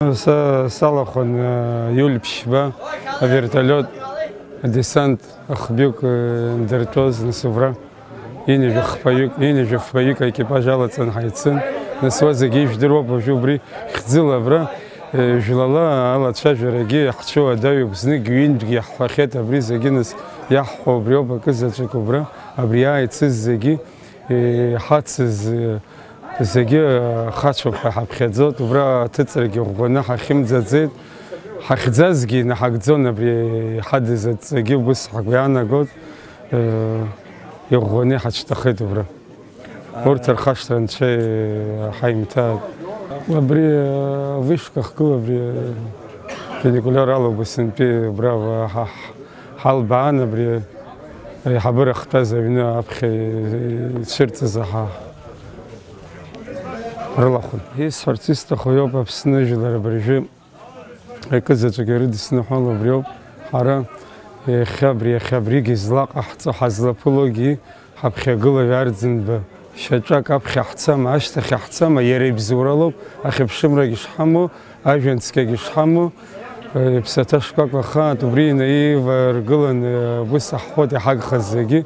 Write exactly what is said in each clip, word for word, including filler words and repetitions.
Са салахәын, э, иуль ԥшьба, авертолиот, адесант ахбҩык, э, дыртәоз, нас убра ҩынҩажәи хԥаҩык, ҩынҩажәи фбаҩык аекипаж алаҵан ҳаицын. Нас уа зегьы ижәдыруоуп, уажәы убри хьӡыла абра, э, жәлала алацәажәарагьы иаҳцәыуадаҩуп, знык ҩынтәгьы иаҳҳәахьеит абри зегьы, нас иаҳҳәо убриоуп акы заҵәык убра, абри иааицыз зегьы, э, иҳацыз, э, зегьы, э, хацәоуп ҳәа ҳаԥхьаӡоит, убра аҭыҵрагьы ӷәӷәаны ҳахьымӡаӡеит, ҳахьӡазгьы инаҳагӡон, абри иҳадыз адҵагьы убыс ҳгәы иаанагоит, э, иӷәӷәаны иҳацәҭахеит убра. Урҭ рхашҭра анцәа иҳаимҭааит. Абри, э, вышка ахгыла абри, э, фуникулиор ала убасынтәи убра ҳа-, ҳа-, ҳалбаан абри аиҳабыра ахтәаз аҩны аԥхьа ицәырҵыз аҳа рылахәын. Исҳәарц исҭаху иоуп Аԥсны жәлар абыржәы акы заҵәык ирыдысныҳәало убриоуп. Ҳара иахьа абри, иахьа абригьы злаҟаҳҵо, ҳазлаԥылогьы, ҳаԥхьагылаҩ Арӡынба шьаҿак аԥхьа ҳцама, ашьҭахь ҳцама, иара ибзоуралоуп, ахьыԥшымрагьы шҳамоу, ажәҩан цқьагьы шҳамоу, э, иԥсаҭа шкәакәа хаат, убри инаиваргыланы, э, ус ҳҳәоит, иҳагхаз зегьы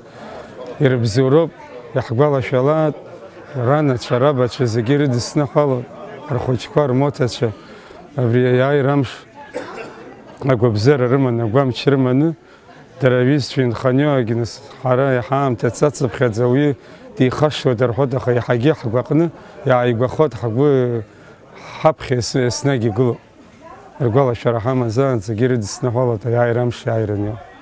ирыбзоуроуп, иаҳгәалашәалаат, ранацәа, рабацәа зегьы ирыдысныҳәалоит, рхәыҷқәа, рмоҭацәа, абри аиааира амш агәабзиара рыманы, агәамч рыманы, дара рҩызцәа инханы, агьныс ҳара иҳаамҭа цацыԥхьаӡа ауаҩы дихашҭуеит рҳәоит, аха иаҳагьы ҳгәаҟны иааигәахоит, ҳгәы ҳаԥхьа ес-, еснагь игылоуп. Ргәалашәара ҳамазаанӡагьы ирыдысныҳәалоит аиааира амш иааираны.